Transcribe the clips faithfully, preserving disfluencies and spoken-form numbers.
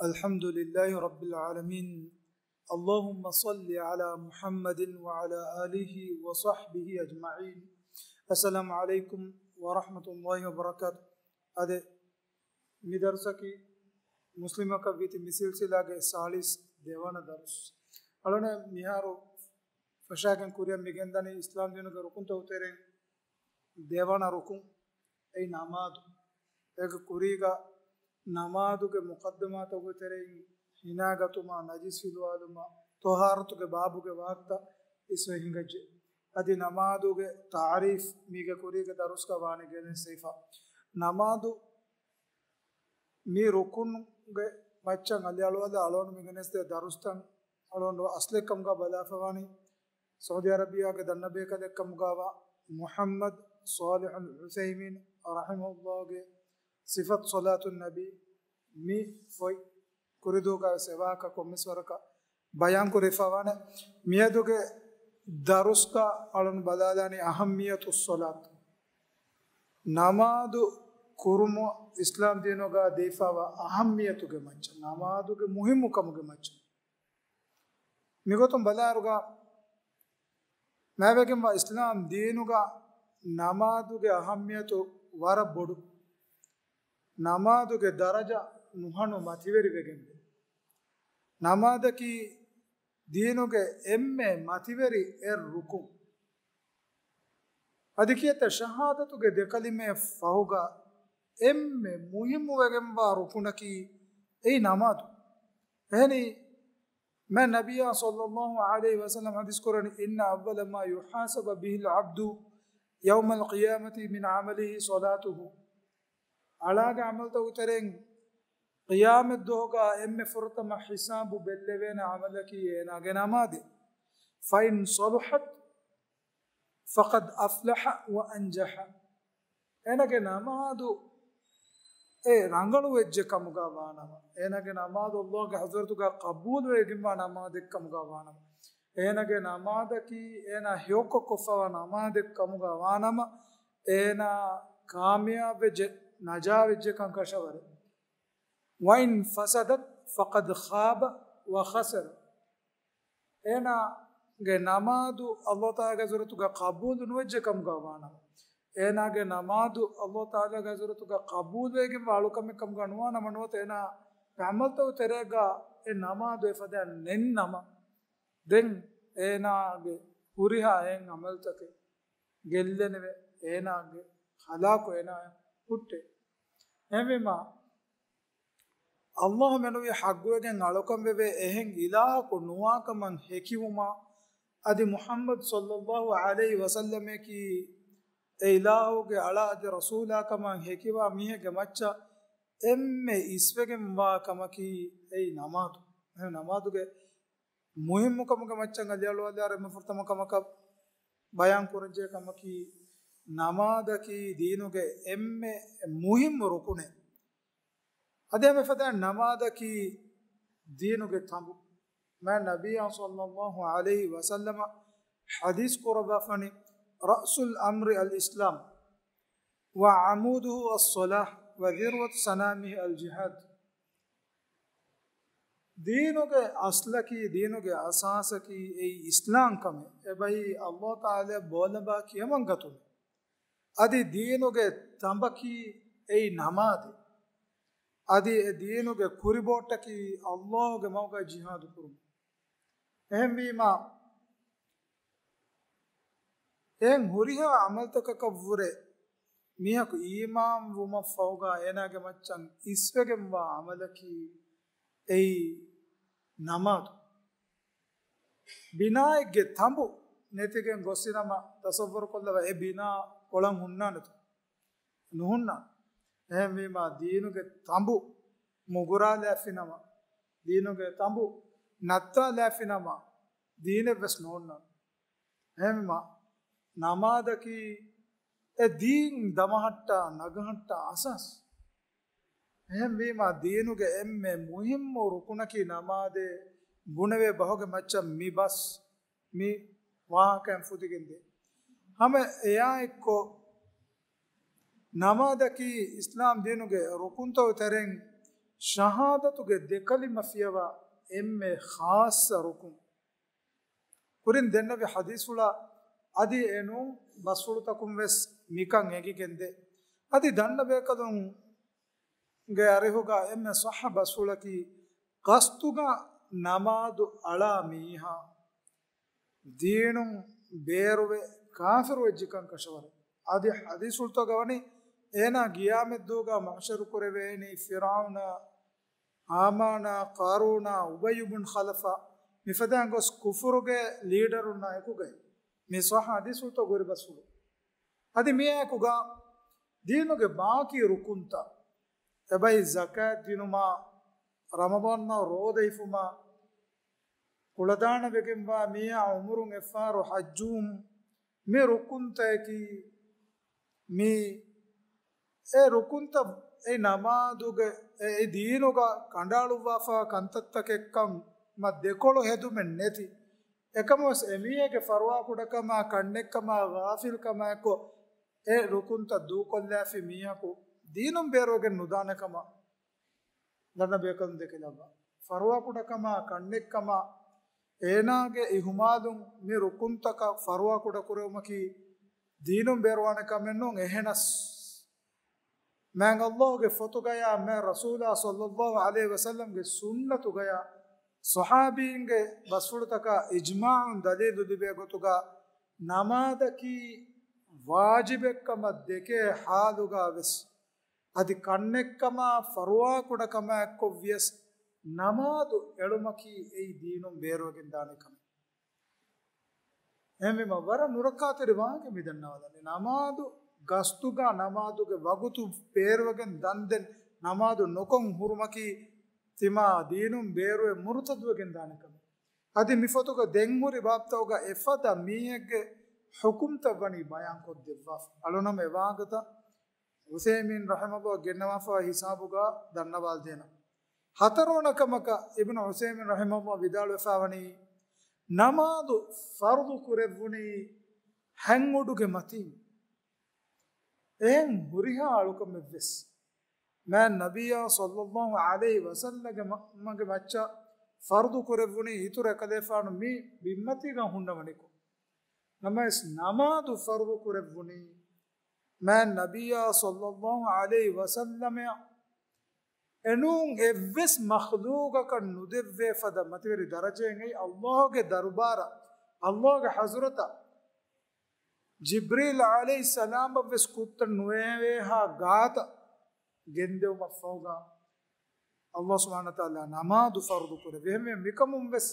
الحمد لله رب العالمين. اللهم صل على محمد وعلى آله وصحبه أجمعين. السلام عليكم ورحمة الله وبركاته. އަދި މި ދަރުސަކީ މުސްލިމަކަށް ވީތި މި ސިލްސިލާގެ ސާޅީސް ދެވަނަ ދަރުސް. އަޅުނެ މިހާރު ފަށާގެން ކުރިއަށް މި ގެންދަނީ އިސްލާމް ދީނުގެ ރުކުންތަކުގެ ތެރެއިން ދެވަނަ ރުކުން، އެއީ ނަމާދު. އޭގެ ކުރީގަ ނަމާދުގެ މުޤައްދަމާތަކުގެ ތެރެއިން ހިނާގަތުމާ، ނަޖިސް ފިލުވާލުމާ، ޠަހާރަތުގެ ބާބުގެ ވާހަކަތައް އިސްވެ ހިނގައްޖެ. އަދި ނަމާދުގެ ތަޢުރީފް މީގެ ކުރީގެ ދަރުސްގަ ވާނެ ގެނެސްދީފަ. ނަމާދު މި ރުކުންގެ މައްޗަށް އަލިއަޅުވާލާ އަޅުގަނޑު މި ގެނެސްދޭ ދަރުސްތައް އަޅުގަނޑު އަސްލެއް ކަމުގަ ބަލާފަވާނީ، ސައުދީ އަރަބިއާގެ ދަންނަ ބޭކަލެއް ކަމުގަވާ މުޙައްމަދު ޞާލިޙުލް ޢުޘައިމީން ރަޙިމަހުﷲގެ ސިފަތު ޞަލާތުން ނަބީ މި ފޮތް ކުރިދުވަހުގަ ސެވާކަށް ކޮންމެސް ވަރަކަށް ބަޔާން ކުރެފަވާނެ. މިއަދުގެ ދަރުސްގަ އަޅުން ބަލާލާނީ އަހައްމިއްޔަތުއް ޞަލާތު. ނަމާދު ކުރުމަށް އިސްލާމް ދީނުގަ ދީފަވާ އަހައްމިއްޔަތުގެ މައްޗަށް، ނަމާދުގެ މުހިއްމުކަމުގެ މައްޗަށް. މިގޮތުން ބަލާއިރުގަ މާތްވެގެންވާ އިސްލާމް ދީނުގަ ނަމާދުގެ އަހައްމިއްޔަތު ވަރަށް ބޮޑު. ނަމާދުގެ ދަރަޖަ ނުހަނު މަތިވެރިވެގެންވޭ. ނަމާދަކީ ދީނުގެ އެންމެ މަތިވެރި އެއް ރުކުން. އަދި ކިއެއްތަ ޝަހާދަތުގެ ދެކަލިމައެއް ފަހުގަ އެންމެ މުހިއްމުވެގެންވާ ރުކުނަކީ އެއީ ނަމާދު. އެހެނީ، މާތް ނަބިއްޔާ ޞައްލައްލާހު ޢަލައިހި ވަސައްލަމް ޙަދީޘް ކުރަނީ، إن أول ما يحاسب به العبد يوم القيامة من عمله صلاته. އަޅާގެ ޢަމަލުތަކުގެ ތެރެއިން ޤިޔާމަތްދުވަހުގަ އެންމެ ފުރަތަމަ ޙިސާބު ބެއްލެވޭނެ ޢަމަލަކީ އޭނާގެ ނަމާދޭ. فإن صلحت فقد أفلح وأنجح. އޭނާގެ ނަމާދު އެ ރަނގަޅު ވެއްޖެ ކަމުގަ ވާނަމަ، އޭނާގެ ނަމާދު ﷲގެ ޙަޟްރަތުގަ ޤަބޫލުވެގެންވާ ނަމާދެއް ކަމުގަ ވާނަމަ، އޭނާގެ ނަމާދަކީ އޭނާ ހެޔޮކޮށް ކޮށްފަވާ ނަމާދެއް ކަމުގަ ވާނަމަ، އޭނާ ކާމިޔާބުވެއްޖެ، ނަޖާވެއްޖެ ކަން ކަށަވަރެއް. وإن فسدت فقد خاب وخسر. އޭނާގެ ނަމާދު ﷲ ތަޢާލާގެ ޙަޟްރަތުގަ ޤަބޫލު ނުވެއްޖެ ކަމުގަ ވާނަމަ، އޭނާގެ ނަމާދު ﷲ ތަޢާލާގެ ޙަޟްރަތުގަ ޤަބޫލުވެގެންވާ އަޅުކަމެއް ކަމުގަ ނުވާނަމަ، ނުވަތަ އޭނާ ޢަމަލުތަކުގެ ތެރޭގަ އެ ނަމާދު އެފަދައިން ނެތްނަމަ، ދެން އޭނާގެ ހުރިހާ އެހެން ޢަމަލުތަކެއް ގެއްލެނެވެ. އޭނާގެ ހަލާކު އޭނާއަށް ހުއްޓޭ. އެހެންވީމާ، ﷲ މެނުވީ ޙައްޤުވެގެން އަޅުކަން ވެވޭ އެހެން އިލާހަކު ނުވާކަމަށް ހެކިވުމާ، އަދި މުޙައްމަދު ޞައްލައްލާހު ޢަލައިހި ވަސައްލަމަކީ އެ އިލާހުގެ އަޅާ އަދި ރަސޫލާކަމަށް ހެކިވާ މީހެއްގެ މައްޗަށް އެންމެ އިސްވެގެންވާ ކަމަކީ އެއީ ނަމާދު. އެ ނަމާދުގެ މުހިއްމުކަމުގެ މައްޗަށް އަލިއަޅުވާލާ އެންމެ ފުރަތަމަ ކަމަކަށް ބަޔާން ކުރަންޖެހޭ ކަމަކީ، ނަމާދަކީ ދީނުގެ އެންމެ މުހިއްމު ރުކުނެއް. އަދި ހަމަ އެފަދައިން ނަމާދަކީ ދީނުގެ ތަނބު. މާތް ނަބިއްޔާ ޞައްލައްލާހު ޢަލައިހި ވަސައްލަމަ ޙަދީޘް ކުރައްވާފަނީ، رأس الأمر الإسلام وعموده الصلاة وذروة سنامه الجهاد. ދީނުގެ އަސްލަކީ، ދީނުގެ އަސާސަކީ އެއީ އިސްލާމްކަމެއް. އެބަހީ ﷲ ތަޢާލާ ބޯލަނބާ ކިޔަމަން ގަތުމެއް. އަދި ދީނުގެ ތަނބަކީ އެއީ ނަމާދެއް. އަދި އެ ދީނުގެ ކުރިބޯޓަކީ ﷲގެ މަގުގައި ޖިހާދު ކުރުމެއް. އެހެންވީމާ، އެހެން ހުރިހާ ޢަމަލުތަކަކަށްވުރެ މީހަކު އީމާން ވުމަށްފަހުގަ އޭނާގެ މައްޗަށް އިސްވެގެންވާ ޢަމަލަކީ އެއީ ނަމާދު. ބިނާއެއްގެ ތަނބު ނެތިގެން ގޮއްސިނަމަ، ތަޞައްވަރުކޮށްލަވަ އެ ބިނާ ކޮޅަށް ހުންނާނެތަ؟ ނުހުންނާނެ. އެހެންވީމާ، ދީނުގެ ތަނބު މުގުރާލާފިނަމަ، ދީނުގެ ތަނބު ނައްތާލާފިނަމަ، ދީނެއްވެސް ނޯންނާނެ. އެހެންވީމާ، ނަމާދަކީ އެ ދީން ދަމަހައްޓާ، ނަގަހައްޓާ އަސާސް. އެހެންވީމާ، ދީނުގެ އެންމެ މުހިއްމު ރުކުނަކީ ނަމާދޭ ބުނެވޭ ބަހުގެ މައްޗަށް މި ބަސް މި ވާހަކައިން ފުދިގެންދޭ. ހަމަ އެއާއެއްކޮށް، ނަމާދަކީ އިސްލާމް ދީނުގެ ރުކުންތަކުގެ ތެރެއިން ޝަހާދަތުގެ ދެކަލިމަ ފިޔަވާ އެންމެ ޚާއްޞަ ރުކުން. ކުރިން ދެންނެވި ޙަދީޘްފުޅާ އަދި އެނޫން ބަސްފުޅުތަކުން ވެސް މިކަން އެނގިގެންދޭ. އަދި ދަންނަ ބޭކަލުންގެ އަރިހުގަ އެންމެ ޞައްޙަ ބަސްފުޅަކީ، ގަސްތުގަ ނަމާދު އަޅާ މީހާ ދީނުން ބޭރުވެ ކާފިރު ވެއްޖިކަން ކަށަވަރެއް. އަދި ޙަދީޘްފުޅުތަކުގަ ވަނީ، އޭނާ ގިޔާމަތްދުވަހުގަ މަޙްޝަރު ކުރެވޭނީ ފިރްޢައުނާ، ހާމާނާ، ޤާރޫނާ، އުބައްޔު ބުން ޚަލަފާ، މިފަދައިން ގޮސް ކުފުރުގެ ލީޑަރުންނާ އެކުގައި. މި ޞައްޙަ ޙަދީޘްފުޅުތައް ގުރި ބަސްފުޅު. އަދި މިއާއެކުގަ ދީނުގެ ބާކީ ރުކުންތައް، އެބައި ޒަކާތް ދިނުމާ، ރަމަޟާން މަހު ރޯދަ ހިފުމާ، ކުޅަދާނަވެގެންވާ މީހާ އުމުރުން އެއްފަހަރު ޙައްޖުވުން، މި ރުކުންތަކަކީ، މި އެ ރުކުންތައް، އެ ނަމާދުގެ، އެ، އެ ދީނުގަ ކަނޑައަޅުއްވާފަ ކަންތައްތަކެއްކަމަށް ދެކޮޅު ހެދުމެއް ނެތި. އެކަމަށް އެމީހެއްގެ ފަރުވާކުޑަކަމާ، ކަންނެއްކަމާ، ޣާފިލްކަމާއެކު އެ ރުކުންތައް ދޫކޮށްލާފި މީހަކު ދީނުން ބޭރުވެގެން ނުދާނެ ކަމަށް ދަންނަ ބޭކަލުން ދެކެލައްވާ. ފަރުވާކުޑަކަމާ، ކަންނެއްކަމާ، އޭނާގެ އިހުމާލުން މި ރުކުންތަކަށް ފަރުވާކުޑަކުރެވުމަކީ ދީނުން ބޭރުވާނެ ކަމެއް ނޫން. އެހެނަސް މާތް ﷲ ގެ ފޮތުގަޔާ، މާތް ރަސޫލާ ޞައްލައްލާހު ޢަލައިހި ވަސައްލަމްގެ ސުންނަތުގަޔާ، ޞަޙާބީންގެ ބަސްފުޅުތަކާ އިޖްމާޢުން ދަލީލު ލިބޭ ގޮތުގަ، ނަމާދަކީ ވާޖިބެއްކަމަށް ދެކޭ ޙާލުގަ ވެސް، އަދި ކަންނެއްކަމާ، ފަރުވާކުޑަކަމާ އެއްކޮށް ވިޔަސް، ނަމާދު އެޅުމަކީ އެއީ ދީނުން ބޭރުވެގެން ދާނެ ކަމެއް. އެހެންވީމަ، ވަރަށް ނުރައްކާތެރި ވާހަކަ މި ދަންނަވާލަނީ. ނަމާދު ގަސްތުގަ ނަމާދުގެ ވަގުތު ބޭރުވެގެން ދަންދެން ނަމާދު ނުކޮށް ހުރުމަކީ ތިމާ ދީނުން ބޭރުވެ މުރުތަދުވެގެން ދާނެ ކަމެއް. އަދި މި ފޮތުގަ ދެން ހުރި ބާބްތަކުގަ އެފަދަ މީހެއްގެ ޙުކުމްތައް ވަނީ ބަޔާންކޮށްދެއްވާފަ. އަޅުނަމެ ވާހަކަތައް ޢުސައިމީން ރަޙިމަހުﷲ ގެންނަވާފަ ހިސާބުގަ ދަންނަވާލަދޭނަން. ހަތަރުވަނަ ކަމަކަށް އިބްނު ޢުސައިމީން ރަޙިމަހުﷲ ވިދާޅުވެފަ ވަނީ، ނަމާދު ފަރުޟު ކުރެއްވުނީ ހަތް އުޑުގެ މަތީން. އެހެން ހުރިހާ އަޅުކަމެއްވެސް މާތް ނަބިއްޔާ ޞައްލައްލާހު ޢަލައިހި ވަސައްލަމްގެ މަ-، މަގެ މައްޗަށް ފަރުޟު ކުރެއްވުނީ އިތުރު އެކަލޭފާނު މި ބިންމަތީގަ ހުންނަވަނިކޮށް. ނަމަވެސް ނަމާދު ފަރުޟު ކުރެއްވުނީ މާތް ނަބިއްޔާ ޞައްލައްލާހު ޢަލައިހި ވަސައްލަމައަށް. އެނޫން އެއްވެސް މަޚްލޫޤަކަށް ނުދެއްވޭ ފަދަ މަތިވެރި ދަރަޖައެއް އެއީ ﷲގެ ދަރުބާރަށް، ﷲގެ ޙަޟްރަތަށް، ޖިބްރީލް ޢަލައިހިއްސަލާމަށްވެސް ކުއްތައް ނުވެވޭހާ ގާތަށް ގެންދެވުމަށްފަހުގަ، ﷲ ސުބްޙާނަހޫ ވަތަޢާލާ ނަމާދު ފަރުޟު ކުރެއްވި. އެހެންވެ މިކަމުން ވެސް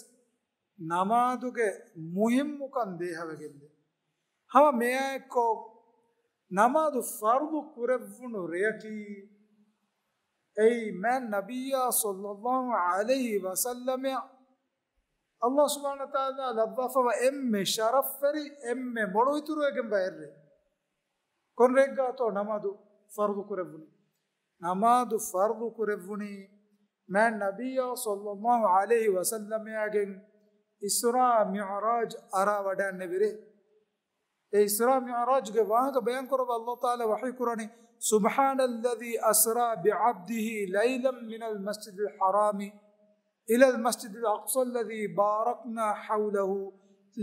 ނަމާދުގެ މުހިއްމުކަން ދޭހަވެގެންދޭ. ހަމަ މިއާއެއްކޮށް، ނަމާދު ފަރުޟު ކުރެއްވުނު ރެޔަކީ، އެއީ މާތް ނަބިއްޔާ ޞައްލައްލާހު ޢަލައިހި ވަސައްލަމައަށް ﷲ ސުބްޙާނަހޫ ވަތަޢާލާ ލައްވާފަވާ އެންމެ ޝަރަފްވެރި، އެންމެ މޮޅު އިތުރުވެގެންވާ އެއްރެ. ކޮން ރެއެއްގާތޯ ނަމާދު ފަރުޟު ކުރެއްވުނީ؟ ނަމާދު ފަރުޟު ކުރެއްވުނީ މާތް ނަބިއްޔާ ޞައްލައްލާހު ޢަލައިހި ވަސައްލަމައާގެން އިސްރާ މިޢުރާޖް އަރާ ވަޑައިންނެވި ރޭ. އެ އިސްރާ މިޢުރާޖްގެ ވާހަކަ ބަޔާންކުރައްވާ ﷲ ތަޢާލާ ވަޙީ ކުރަނީ، سبحان الذي أسرى بعبده ليلا من المسجد الحرام إلى المسجد الأقصى الذي باركنا حوله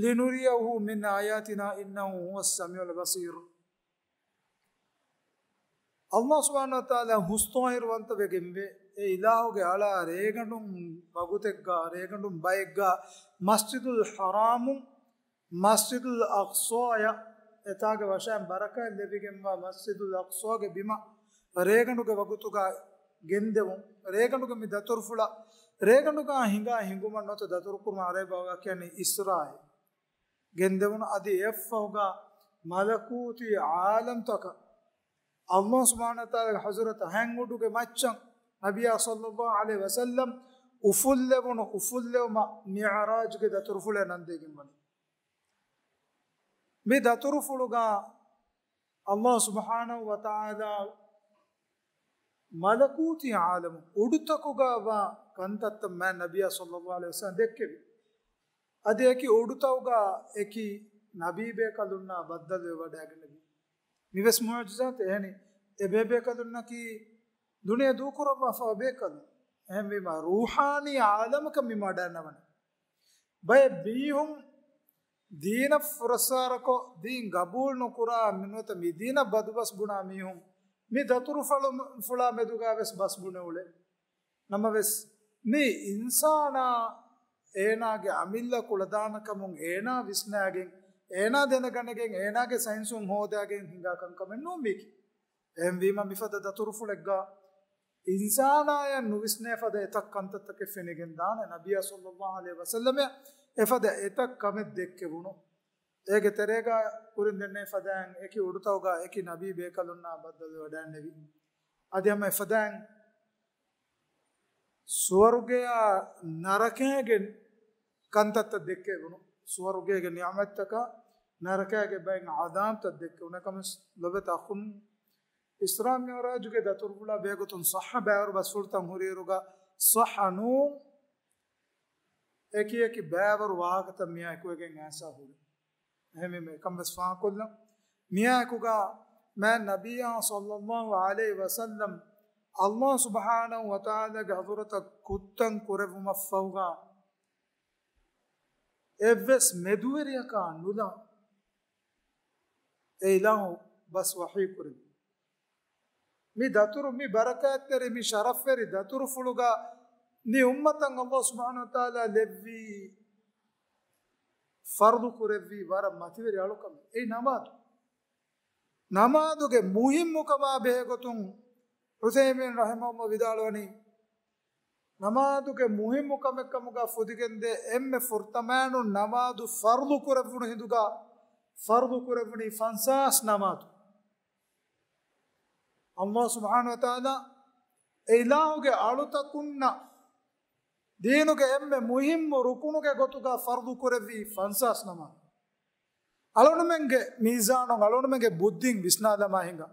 لنريه من آياتنا إنه هو السميع البصير. ﷲ ސުބްޙާނަހޫ ވަތަޢާލާ ހުސްޠާހިރުވަންތަވެގެންވޭ، އެ އިލާހުގެ އަޅާ ރޭގަނޑުން ވަގުތެއްގަ، ރޭގަނޑުން ބައެއްގަ މަސްޖިދުލް ޙަރާމުން، މަސްޖިދުލް އަޤްޞާޔަށް، އެތާގެ ވަށައިން ބަރަކާތް ލެއްވިގެންވާ މަސްޖިދުލް އަޤްޞާގެ ބިމަށް ރޭގަނޑުގެ ވަގުތުގަ ގެންދެވުން. ރޭގަނޑުގެ މި ދަތުރުފުޅަށް، ރޭގަނޑުގަ ހިނގާ ހިނގުމަށް ނުވަތަ ދަތުރުކުރުމަށް ޢަރަބި ބަހުގަ ކިޔަނީ އިސްރާއޭ. ގެންދެވުނު. އަދި އެއަށްފަހުގަ މަލަކޫތީ ޢާލަމްތަކަށް ﷲ ސުބްޙާނަހޫ ވަތަޢާލާގެ ޙަޟްރަތަށް ހަތް އުޑުގެ މައްޗަށް ނަބިއްޔާ ޞައްލައްލާހު ޢަލައިހި ވަސައްލަމް އުފުއްލެވުނު އުފުއްލެވުމަށް މިޢުރާޖުގެ ދަތުރުފުޅެއް ނަންދެވިގެންވަނީ. މި ދަތުރުފުޅުގަ ﷲ ސުބްޙާނަހޫ ވަތަޢާލާ މަލަކޫތީ ޢާލަމު އުޑުތަކުގަ ވާ ކަންތައްތައް މާތް ނަބިއްޔާ ޞައްލައްލާހު ޢަލައިހި ވަސައްލަމަ ދެއްކެވި. އަދި އެކި އުޑުތަކުގަ އެކި ނަބީބޭކަލުންނާ ބައްދަލުވެވަޑައިގެންނެވި. މިވެސް މުޢުޖިޒާތެއް. އެހެނީ، އެބޭބޭކަލުންނަކީ ދުނިޔެ ދޫކުރައްވާފަ ބޭކަލުން. އެހެންވީމަ، ރޫޙާނީ ޢާލަމަކަށް މި މަޑަންނަވަނީ. ބައެއް މީހުން ދީނަށް ފުރައްސާރަކޮށް، ދީން ގަބޫލު ނުކުރާ، މިނުވަތަ މި ދީނަށް ބަދުބަސް ބުނާ މީހުން މި ދަތުރުފުޅު-، ފުޅާ މެދުގަ ވެސް ބަސް ބުނެ އުޅޭ. ނަމަވެސް، މި އިންސާނާ އޭނާގެ އަމިއްލަ ކުޅަދާނަކަމުން އޭނާ ވިސްނާގެން، އޭނާ ދެނެގަނެގެން، އޭނާގެ ސައިންސުން ހޯދާގެން ހިނގާ ކަންކަމެއް ނޫން މީކީ. އެހެންވީމަ މިފަދަ ދަތުރުފުޅެއްގަ އިންސާނާޔަށް ނުވިސްނޭ ފަދަ އެތައް ކަންތައްތަކެއް ފެނިގެން ދާނެ. ނަބިއްޔާ ޞައްލައްލާހު ޢަލައިހި ވަސައްލަމައަށް އެފަދަ އެތައް ކަމެއް ދެއްކެވުނު. އޭގެ ތެރޭގަ ކުރިން ދެންނެވި ފަދައިން އެކި އުޑުތަކުގަ އެކި ނަބީ ބޭކަލުންނާ ބައްދަލުވެވަޑައިގެންނެވި. އަދި ހަމަ އެފަދައިން ސުވަރުގެއާ ނަރަކައިގެ ކަންތައްތައް ދެއްކެވުނު. ސުވަރުގޭގެ ނިޢުމަތްތަކާ ނަރަކައިގެ ބައިން ޢަޛާބްތައް ދެއްކެވުނު. އެކަމަސް ލޮބެތި އަޚުން، އިސްރާ މިޢުރާޖުގެ ދަތުރުފުޅާ ބެހޭގޮތުން ޞައްޙަ ބައިވަރު ބަސްފުޅުތައް ހުރިއިރުގަ ޞައްޙަ ނޫން، އެކި އެކި ބައިވަރު ވާހަކަތައް މިއާ އެކުވެގެން އައިސާ ހުރި. އެހެންވީމަ އެކަން ވެސް ފާހަގަކޮށްލަން. މިއާއެކުގަ މާތް ނަބިއްޔާ ޞައްލައްލާހު ޢަލައިހި ވަސައްލަމް ﷲ ސުބްޙާނަހޫ ވަތަޢާލާގެ ޙަޟްރަތަށް ކުއްތަން ކުރެއްވުމަށްފަހުގަ އެއްވެސް މެދުވެރިޔަކާ ނުލާ އެ އިލާހު ބަސް ވަޙީ ކުރެއްވި. މި ދަތުރު، މި ބަރަކާތްތެރި، މި ޝަރަފްވެރި ދަތުރުފުޅުގަ މި އުއްމަތަށް ﷲ ސުބްޙާނަހޫ ވަތަޢާލާ ލެއްވީ، ފަރުޟު ކުރެއްވީ ވަރަށް މަތިވެރި އަޅުކަމެއް. އެއީ ނަމާދު. ނަމާދުގެ މުހިއްމުކަމާ ބެހޭގޮތުން ޢުޘައިމީން ރަޙިމަހުﷲ ވިދާޅުވަނީ، ނަމާދުގެ މުހިއްމު ކަމެއް ކަމުގަ ފުދިގެންދޭ އެންމެ ފުރަތަމައިނުން ނަމާދު ފަރުޟު ކުރެއްވުނު ހިނދުގަ، ފަރުޟު ކުރެއްވުނީ ފަންސާސް ނަމާދު. ﷲ ސުބްޙާނަހޫ ވަތަޢާލާ އެ އިލާހުގެ އަޅުތަކުންނަށް ދީނުގެ އެންމެ މުހިއްމު ރުކުނުގެ ގޮތުގަ ފަރުޟު ކުރެއްވީ ފަންސާސް ނަމާދު. އަޅުގަނޑުމެންގެ މީޒާނުން، އަޅުގަނޑުމެންގެ ބުއްދިން ވިސްނާލަމާ ހިނގާ،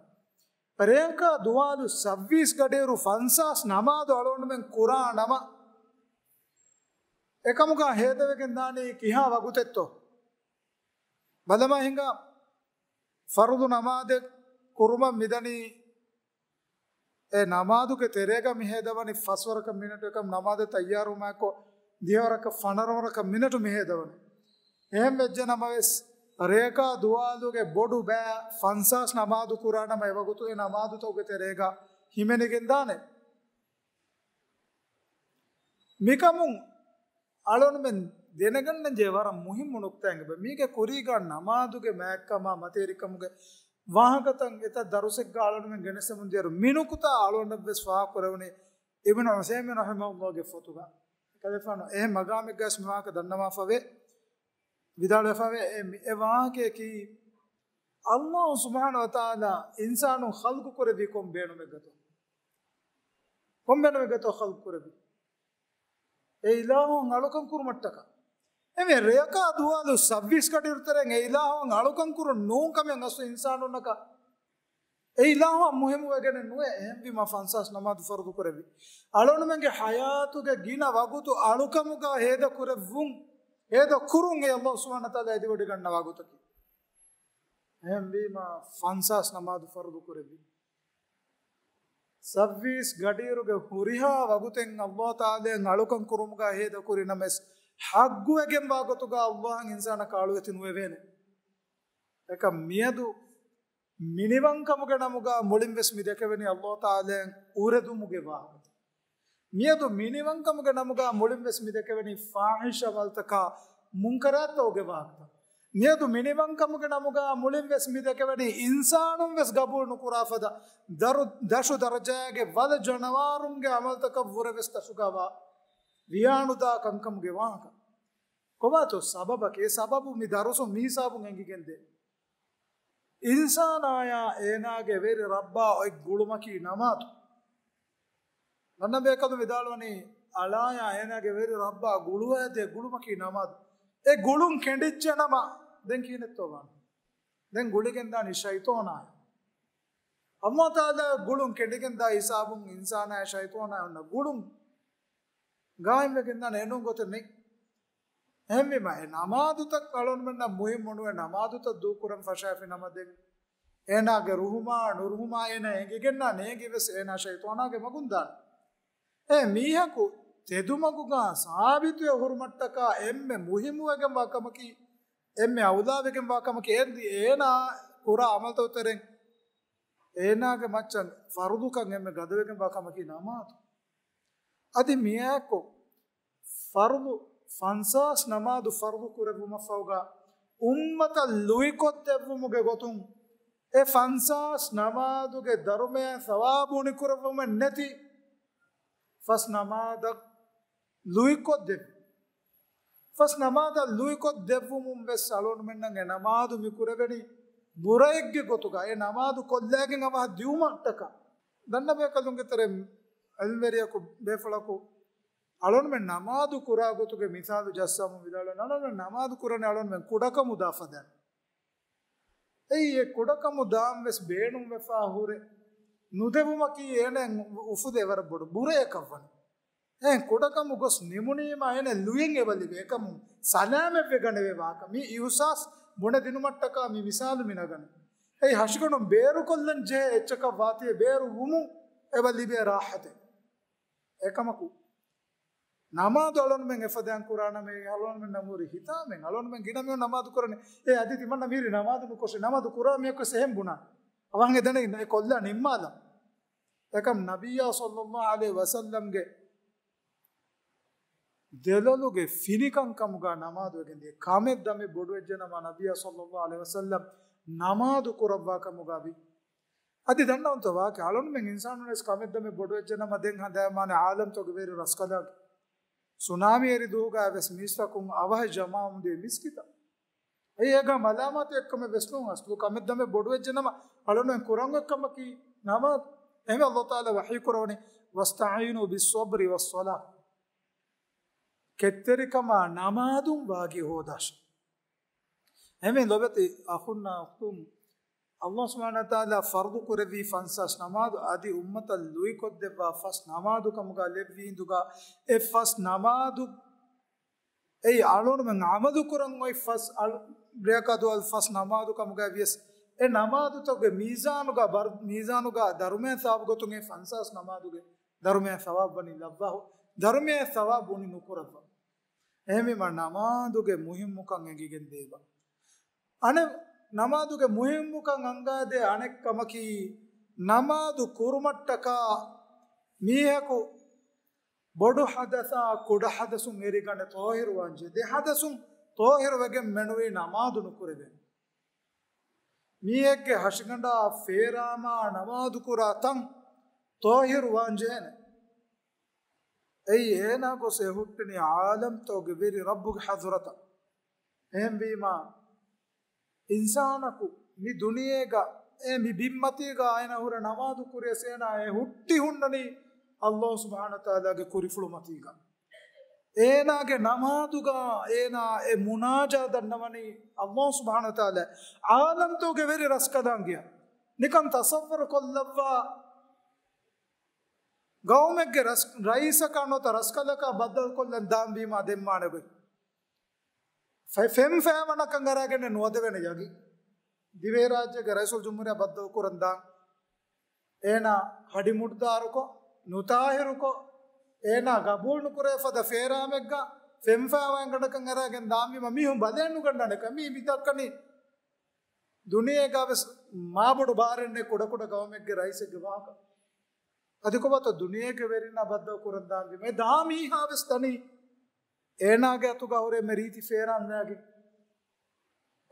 ރޭކާ ދުވާލު ސައްވީސް ގަޑިއިރު ފަންސާސް ނަމާދު އަޅުގަނޑުމެން ކުރާ ނަމަ، އެކަމުގަ ހޭދަވެގެން ދާނީ ކިހާ ވަގުތެއްތޯ؟ ބަލަމާ ހިނގާ، ފަރުޟު ނަމާދެއް ކުރުމަށް މިދަނީ، އެ ނަމާދުގެ ތެރޭގަ މި ހޭދަވަނީ ފަސްވަރަކަށް މިނެޓު، އެކަމް ނަމާދެއް ތައްޔާރުވުމާއެކު ދިހަވަރަކަށް ފަނަރަވަރަކަށް މިނެޓު މި ހޭދަވަނީ. އެހެން ވެއްޖެ ނަމަވެސް، ރޭކާ ދުވާލުގެ ބޮޑު ބައި ފަންސާސް ނަމާދު ކުރާ ނަމަ، އެވަގުތު އެ ނަމާދުތަކުގެ ތެރޭގަ ހިމެނިގެން ދާނެ. މިކަމުން އަޅުގަނޑުމެން ދެނެގަންނަންޖެހޭ ވަރަށް މުހިއްމު ނުކުތާއެއް އެބަ. މީގެ ކުރީގަ ނަމާދުގެ މާތްކަމާ މަތިވެރިކަމުގެ ވާހަކަތައް އެތައް ދަރުސެއްގަ އަޅުގަނޑުމެން ގެނެސްދެމުން ދިޔައިރު، މި ނުކުތާ އަޅުގަނޑަށްވެސް ފާހަގަކުރެވުނީ އިބްނު ޢުޘައިމީން ރަޙިމަހުﷲގެ ފޮތުގަ. އެކަލޭގެފާނު އެހެން މަގާމެއްގަވެސް މި ވާހަކަ ދަންނަވާފަވޭ، ވިދާޅުވެފަވޭ. އެ މި-، އެ ވާހަކަޔަކީ، ﷲ ސުބްޙާނަހޫ ވަތަޢާލާ އިންސާނުން ޚަލްޤު ކުރެއްވީ ކޮން ބޭނުމެއްގަތޯ؟ ކޮން ބޭނުމެއްގަތޯ ޚަލްޤު ކުރެއްވީ؟ އެ އިލާހު އަޅުކަން ކުރުމަށްޓަކާ. އެމެ ރެޔަކާ ދުވާލު ސައްވީސް ގަޑިއިރު ތެރޭން އެ އިލާހު އަޅުކަން ކުރުން ނޫން ކަމެއް އަސްލު އިންސާނުންނަކަށް. އެ އިލާހު މުހިއްމުވެގެނެއް ނުވޭ. އެހެންވީމަ ފަންސާސް ނަމާދު ފަރުޟު ކުރެއްވި. އަޅުގަނޑުމެންގެ ޙަޔާތުގެ ގިނަ ވަގުތު އަޅުކަމުގަ ހޭދަ ކުރެއްވުން، ހޭދަ ކުރުން އެ ﷲ ސުބްޙާނަހޫ ވަތަޢާލާ އެދިވޮޑިގަންނަވާ ގޮތަކީ. އެހެންވީމަ ފަންސާސް ނަމާދު ފަރުޟު ކުރެއްވި. ސައްވީސް ގަޑިއިރުގެ ހުރިހާ ވަގުތެއް ﷲ ތަޢާލާއަށް އަޅުކަން ކުރުމުގަ ހޭދަ ކުރި ނަމަވެސް، ޙައްޤުވެގެންވާ ގޮތުގަ ﷲ އިންސާނަކަށް އަޅުވެތި ނުވެވޭނެ. އެކަމް މިއަދު މިނިވަންކަމުގެ ނަމުގަ މުޅިންވެސް މި ދެކެވެނީ ﷲ ތަޢާލާއަށް އުރެދުމުގެ ވާހަކަ. މިއަދު މިނިވަންކަމުގެ ނަމުގަ މުޅިންވެސް މި ދެކެވެނީ ފާޙިޝް ޢަމަލުތަކާ މުންކަރާތްތަކުގެ ވާހަކަތައް. މިއަދު މިނިވަންކަމުގެ ނަމުގަ މުޅިންވެސް މި ދެކެވެނީ އިންސާނުންވެސް ގަބޫލު ނުކުރާ ފަދަ ދަރު-، ދަށު ދަރަޖައިގެ ވަލަ ޖަނަވާރުންގެ ޢަމަލުތަކަށްވުރެވެސް ދަށުގަވާ ވިޔާނުދާ ކަންކަމުގެ ވާހަކަ. ކޮބާތޯ ސަބަބަކީ؟ އެ ސަބަބު މި ދަރުސުން މި ހިސާބުން އެނގިގެންދޭ. އިންސާނާޔާ އޭނާގެ ވެރި ރައްބާ އޮތް ގުޅުމަކީ ނަމާދު. ދަންނަ ބޭކަލުން ވިދާޅުވަނީ، އަޅާޔާ އޭނާގެ ވެރި ރައްބާ ގުޅުވައިދޭ ގުޅުމަކީ ނަމާދު. އެ ގުޅުން ކެނޑިއްޖެ ނަމަ، ދެން ކިހިނެއްތޯ ވާނެ؟ ދެން ގުޅިގެން ދާނީ ޝައިޠޯނާޔާ. ﷲ ތަޢާލާ ގުޅުން ކެނޑިގެން ދާ ހިސާބުން އިންސާނާޔާ ޝައިޠޯނާޔާ އޮންނަ ގުޅުން ގާއިމްވެގެން ދާނެ، އެނޫން ގޮތެއް ނެތް. އެހެންވީމަ، އެ ނަމާދުތައް އަޅުގަނޑުމެންނަށް މުހިއްމު ނުވެ، ނަމާދުތައް ދޫކުރަން ފަށާފި ނަމަ، ދެން އޭނާގެ ރުހުމާ ނުރުހުމާ އޭނާ އެނގިގެންނާ ނޭނގި ވެސް އޭނާ ޝައިޠާނާގެ މަގުން ދާނެ. އެ މީހަކު ތެދުމަގުގާ ސާބިތުވެ ހުރުމަށްޓަކާ އެންމެ މުހިއްމުވެގެންވާ ކަމަކީ، އެންމެ އައުލާވެގެންވާ ކަމަކީ، އެ އޭނާ ކުރާ ޢަމަލުތަކުގެ ތެރެއިން އޭނާގެ މައްޗަށް ފަރުޟުކަން އެންމެ ގަދަވެގެންވާ ކަމަކީ ނަމާދު. އަދި މިއާއެކު ފަރުޟު، ފަންސާސް ނަމާދު ފަރުޟު ކުރެއްވުމަށްފަހުގަ އުއްމަތަށް ލުއިކޮށްދެއްވުމުގެ ގޮތުން، އެ ފަންސާސް ނަމާދުގެ ދަރުމަޔާ ސަވާބު އުނިކުރެއްވުމެއް ނެތި ފަސް ނަމާދަށް ލުއިކޮށްދެއްވި. ފަސް ނަމާދަށް ލުއިކޮށްދެއްވުމުން ވެސް އަޅުގަނޑުމެންނަށް އެ ނަމާދު މި ކުރެވެނީ ބުރައެއްގެ ގޮތުގަ، އެ ނަމާދު ކޮށްލައިގެން އަވަހަށް ދިއުމަށްޓަކާ. ދަންނަ ބޭކަލުންގެ ތެރެ އިލްމުވެރިޔަކު ބޭފުޅަކު އަޅުންމެން ނަމާދު ކުރާ ގޮތުގެ މިސާލު ޖައްސަވަމުން ވިދާޅުވި، އަޅުންމެން ނަމާދު ކުރަނީ އަޅުންމެން ކުޑަކަމުދާ ފަދައިން. އެއީ އެ ކުޑަކަމު ދާން ވެސް ބޭނުންވެފާ ހުރެ ނުދެވުމަކީ އޭނަ އުފުދޭ ވަރަށް ބޮޑު ބުރަޔަކަށް ވަނީ. އެހެން ކުޑަކަމު ގޮސް ނިމުނީމަ އޭނަ ލުޔެއް އެބަ ލިބޭ. އެކަމު ސަލާމަތްވެ ގަނެވޭ ވާހަކަ. މި އިހުސާސް ބުނެދިނުމަށްޓަކާ މި މިސާލު މި ނަގަނީ. އެއީ ހަށިގަނޑުން ބޭރުކޮށްލަން ޖެހޭ އެއްޗަކަށް ވާތީ ބޭރު ވުމުން އެބަ ލިބޭ ރާހަތެއް. އެކަމަކު ނަމާދު އަޅުންމެން އެފަދައިން ކުރާނަމޭ، އަޅުންމެންނަށް ހުރި ހިތާމެން އަޅުންމެން ގިނަ މީހުން ނަމާދު ކުރަނީ. އޭ އަދި ތިމަންނަ މީރި ނަމާދު ނުކޮށެ، ނަމާދު ކުރާ މީހަކު ވެސް އެހެން ބުނާނެ. އަވަހަށް އެ ދަނީ އެ ކޮށްލާ ނިންމާލަން. އެކަމް ނަބިއްޔާ ޞައްލައްލާހު ޢަލައިހި ވަސައްލަމްގެ ދެލޮލުގެ ފިނިކަން ކަމުގަ ނަމާދު ވެގެން ދިޔަ. ކަމެއް ދަމެއް ބޮޑުވެއްޖެނަމަ ނަބިއްޔާ ޞައްލައްލާހު ޢަލައިހި ވަސައްލަމް ނަމާދު ކުރައްވާ ކަމުގަ ވި. އަދި ދަންނަވަންތޯ ވާހަކަ އަޅުންމެން އިންސާނުންވެސް ކަމެއް ދަމެއް ބޮޑުވެއްޖެނަމަ ދެން ހަނދާންވާނެ ޢާލަމްތަކުގެ ވެރި ރަސްކަލާނގެ ސުނާމީ އެރި ދުވަހުގަ ވެސް މީސްތަކުން އަވަހަށް ޖަމާވަމުން ދިޔަ މިސްކިތަށް. އެއީ އޭގަ މަލާމާތެއް ކަމެއް ވެސް ނޫން. އަސްލު ކަމެއް ދަމެއް ބޮޑުވެއްޖެނަމަ އަޅުން ކުރަން އޮތް ކަމަކީ ނަމާދު. އެހެންވެ ﷲ ތަޢާލާ ވަޙީ ކުރަވަނީ، "وَاسْتَعِينُوا بِالصَّبْرِ وَالصَّلَاةِ." ކެތްތެރިކަމާ ނަމާދުން ވާގި ހޯދާށޭ. އެހެންވެ ލޮބެތި އަޚުންނާ އުޚްތުން، ﷲ ސުބްޙާނަހޫ ވަތަޢާލާ ފަރުޟު ކުރެއްވި ފަންސާސް ނަމާދު އަދި އުއްމަތަށް ލުއިކޮށްދެއްވާ ފަސް ނަމާދު ކަމުގަ ލެއްވި ހިނދުގަ އެ ފަސް ނަމާދު އެއީ އަޅުންމެން އަމަލު ކުރަން އޮތް ފަސް ރެއަކާތު އަލް ފަސް ނަމާދު ކަމުގަ ވިޔަސް، އެ ނަމާދުތަކުގެ މީޒާނުގަ ބަރު-، މީޒާނުގަ ދަރުމަޔާ ސަވާބު ގޮތުން އެ ފަންސާސް ނަމާދުގެ ދަރުމަޔާ ސަވާބު ވަނީ ލައްވާހު، ދަރުމަޔާ ސަވާބު ވަނީ ނުކުރައްވާ. އެހެންވީމަ ނަމާދުގެ މުހިއްމުކަން އެނގިގެން ދޭބަ. އަނެއް ނަމާދުގެ މުހިއްމުކަން އަންގާދޭ އަނެއް ކަމަކީ، ނަމާދު ކުރުމަށްޓަކާ މީހަކު ބޮޑު ޙަދަޘާ ކުޑަ ޙަދަޘުން އެރިގަނެ ޠާހިރުވާންޖެހޭ. ދެ ޙަދަޘުން ޠާހިރުވެގެން މެނުވީ ނަމާދު ނުކުރެވޭނެ. މީހެއްގެ ހަށިގަނޑާ ފޭރާމާ ނަމާދުކުރާ ތަން ޠާހިރުވާންޖެހޭނެ. އެއީ އޭނާ ގޮސް އެ ހުއްޓެނީ ޢާލަމްތަކުގެ ވެރި ރައްބުގެ ޙަޟްރަތަށް. އެހެންވީމާ، އިންސާނަކު މި ދުނިޔޭގަ، އެ މި ބިންމަތީގަ އޭނާ ހުރެ ނަމާދު ކުރިޔަސް އޭނާ އެ ހުއްޓި ހުންނަނީ ﷲ ސުބްޙާނަހޫ ވަތަޢާލާގެ ކުރިފުޅުމަތީގަ. އޭނާގެ ނަމާދުގަ އޭނާ އެ މުނާޖާ ދަންނަވަނީ ﷲ ސުބްޙާނަހޫ ވަތަޢާލާ ޢާލަމްތަކުގެ ވެރި ރަސްކަލާނގެއަށް. ނިކަން ތަޞައްވަރު ކޮށްލައްވާ، ގައުމެއްގެ ރަސް-، ރައީސަކާ ނުވަތަ ރަސްކަލަކާ ބައްދަލުކޮށްލަން ދާންވީމާ ދެންވާނެ ގޮތް. ފެ-، ފެން ފައިވަނަކަށް އަރާގެން ނުވަދެވޭނެ ޔަގީން. ދިވެހިރާއްޖޭގެ ރައީސުލްޖުމްހޫރިއްޔާ ބައްދަލުކުރަން ދާން. އޭނާ ހަޑި މުޑުދާރުކޮށް، ނުޠާހިރުކޮށް، އޭނާ ގަބޫލު ނުކުރޭ ފަދަ ފޭރާމެއްގަ ފެން ފައިވަން ގަނޑަކަށް އަރާގެން ދާންވީމަ މީހުން ބަލައެއް ނުގަންނާނެ ކަމީ މި ދައްކަނީ. ދުނިޔޭގަ ވެސް މާބޮޑު ބާރެއް ނެތް ކުޑަކުޑަ ގައުމެއްގެ ރައީސެއްގެ ވާހަކަ. އަދި ކޮބާތޯ ދުނިޔޭގެ ވެރިންނާ ބައްދަލު ކުރަން ދާންވީމަ އެ ދާ މީހާ ވެސް ދަނީ އޭނާގެ އަތުގަ ހުރެ މި ރީތި ފޭރާން ލައިގެން.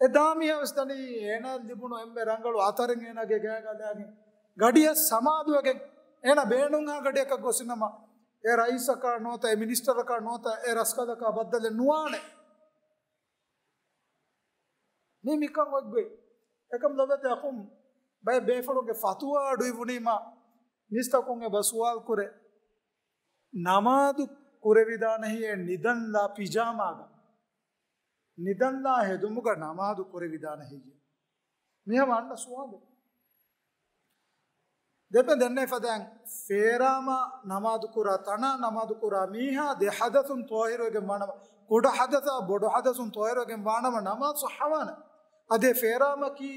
އެ ދާ މީހާ ވެސް ދަނީ އޭނާ ލިބުނު އެންމެ ރަނގަޅު އަތަރެއް އޭނާގެ ގާގަ ލައިގެން. ގަޑިއަށް ސަމާލުވެގެން އޭނާ ބޭނުންހާ ގަޑިއަކަށް ގޮސްފިނަމަ އެ ރައީސަކާ ނުވަތަ އެ މިނިސްޓަރަކާ ނުވަތަ އެ ރަސްކަލަކާ ބައްދަލެއް ނުވާނެ. މީ މިކަން އޮތްގޮތް. އެކަމް ލޮބެތި އަޚުން ބައެއް ބޭފުޅުންގެ ފަތުވާ އަޑުއިވުނީމާ މީސްތަކުން އެބަ ސުވާލު ކުރޭ. ނަމާދު ކުރެވިދާނެހެއްޔޭ ނިދަންލާ ޕިޖާމާގަ؟ ނިދަންލާ ހެދުމުގަ ނަމާދު ކުރެވިދާނެހެއްޔޭ؟ މި ހަމަ އަންނަ ސުވާލެއް. ދެން ދެންނެވި ފަދައިން ފޭރާމާ ނަމާދު ކުރާ ތަނާ ނަމާދު ކުރާ މީހާ ދެ ޙަދަޘުން ޠާހިރުވެގެން ވާނަމަ، ކުޑަ ޙަދަޘާ ބޮޑު ޙަދަޘުން ޠާހިރުވެގެން ވާނަމަ ނަމާދު ޞައްޙަވާނެ. އަދި ފޭރާމަކީ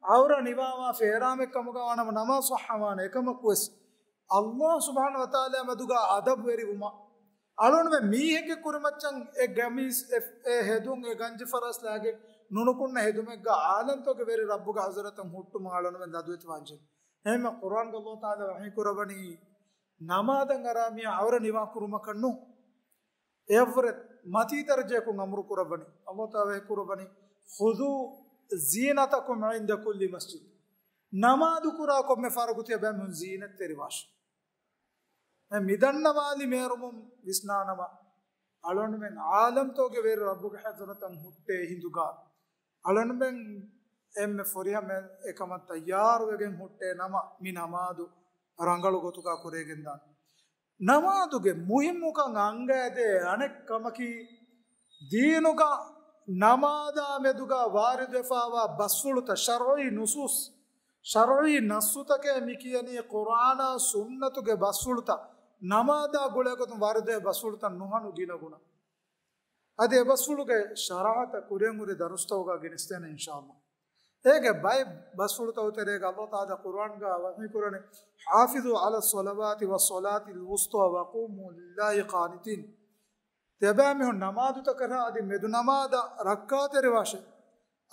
އައުރަ ނިވާވާ ފޭރާމެއް ކަމުގަ ވާނަމަ ނަމާ ޞައްޙަވާނެ. އެކަމަކުވެސް ﷲ ސުބްޙާނަހޫ ވަތަޢާލާ މެދުގަ އަދަބުވެރިވުމަށް އަޅުންމެ މީހެއްގެ ކުރިމައްޗަށް އެ ގަމީސް އެ، އެ ހެދުން އެ ގަންޖި ފަރާސް ލާގެން ނުނުކުންނަ ހެދުމެއްގަ އާލަންތޯގެ ވެރި ރައްބުގެ ޙަޟްރަތަށް ހުއްޓުމަށް އަޅުންމެ ލަދުވެތި ވާންޖެ. އެހެންމެ ޤުރްއާންގަ ﷲ ތަޢާލާ ވަޙީ ކުރައްވަނީ ނަމާދަށް އަރާ މީހާ އައުރަ ނިވާ ކުރުމަކަށް ނޫން. އެއަށްވުރެ މަތީ ދަރަޖައަކުން އަމުރު ކުރައްވަނީ. ﷲ ތަޢާލާ ވަޙީ ކުރައްވަނީ، "خذوا زينتكم عند كل مسجد." ނަމާދު ކުރާ ކޮންމެ ފަރުގު ތިޔަބައިމީހުން ޒީނަތްތެރިވާށި. އެ މިދަންނަވާލި މޭރުމުން ވިސްނާނަމަ، އަޅުންމެން އާލަންތޯގެ ވެރި ރައްބުގެ ޙަޟްރަތަށް ހުއްޓޭ ހިނދުގަ، އަޅުންމެން އެންމެ ފުރިހަމަ އެކަމަށް ތައްޔާރުވެގެން ހުއްޓޭ ނަމަ، މި ނަމާދު ރަނގަޅު ގޮތުގަ ކުރިޔަށް ގެންދާނެ. ނަމާދުގެ މުހިއްމުކަން އަންގައިދޭ އަނެއް ކަމަކީ، ދީނުގަ ނަމާދާ މެދުގަ ވާރިދުވެފާވާ ބަސްފުޅުތައް، ޝަރުޢީ ނުޞޫޞް، ޝަރުޢީ ނައްޞުތަކޭ މި ކިޔަނީ ޤުރްއާނާ ސުންނަތުގެ ބަސްފުޅުތައް، ނަމާދާ ގުޅޭގޮތުން ވާރިދުވޭ ބަސްފުޅުތައް ނުހަނު ގިނަގުނަ. އަދި އެ ބަސްފުޅުގެ ޝަރަޙަތައް ކުރިއަށް ހުރި ދަރުސްތަކުގަ ގެނެސްދޭނެ އިންޝާﷲ. އޭގެ ބައެއް ބަސްފުޅުތަކު ތެރޭގަ ﷲ ތަޢާލާ ޤުރްއާންގަ ވަޙީ ކުރަނީ، "حافظوا على الصلوات والصلاة الوسطى وقوموا لله قانتين." ތިޔަބައިމީހުން ނަމާދުތަކަށާ އަދި މެދު ނަމާދަށް ރައްކާތެރިވާށޭ.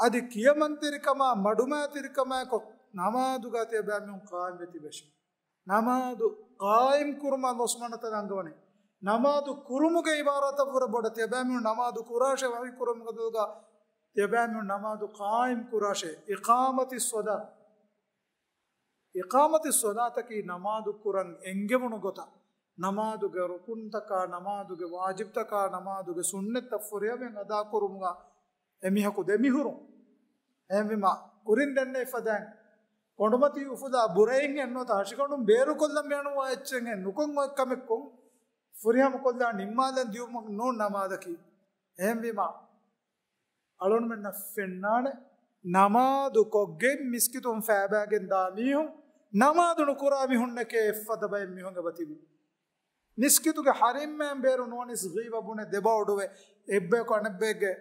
އަދި ކިޔަމަންތެރިކަމާ މަޑުމައިތިރިކަމާއެކު ނަމާދުގަ ތިޔަބައިމީހުން ޤާއިމްވެ ތިބޭށޭ. ނަމާދު ޤާއިމް ކުރުމަށް ﷲ ސުބްޙާނަހޫ ވަތަޢާލާ އަންގަވަނީ. ނަމާދު ކުރުމުގެ ޢިބާރާތަށްވުރެ ބޮޑަށް ތިޔަބައިމީހުން ނަމާދު ކުރާށޭ ވަޙީ ކުރުމުގެ ދުލުގަ ތިޔަބައިމީހުން ނަމާދު ޤާއިމް ކުރާށޭ. އިޤާމަތިއްޞަލާ. އިޤާމަތިއްޞަލާތަކީ ނަމާދު ކުރަން އެންގެވުނު ގޮތަށް، ނަމާދުގެ ރުކުންތަކާ، ނަމާދުގެ ވާޖިބްތަކާ، ނަމާދުގެ ސުންނަތްތައް ފުރިހަމައިން އަދާކުރުމުގަ އެމީހަކު ދެމިހުރުން. އެހެންވީމަ، ކުރިން ދެންނެވި ފަދައިން ކޮނޑުމަތީ އުފުލާ ބުރައިން އެއްނުވަތަ ހަށިގަނޑުން ބޭރުކޮށްލަން މިއަނުވާ އެއްޗެއް ނުކޮށް އޮތް ކަމެއް ކޮށް ފުރިހަމަ ކޮށްލާ ނިންމާލަން ދިޔުމަށް ނޫން ނަމާދަކީ. އެހެންވީމަ، އަޅުންމެންނަށް ފެންނާނެ، ނަމާދު ކޮށްގެން މިސްކިތުން ފައިބައިގެން ދާ މީހުން، ނަމާދު ނުކުރާ މީހުންނެކޭ އެއްފަދަ ބައެއް މީހުން އެބަތިބި. މިސްކިތުގެ ޙަރީމްމައިން ބޭރު ނުވަނީސް ޣީބަ ބުނެ ދެބައޮޑުވެ، އެއްބަޔަކު އަނެއްބައެއްގެ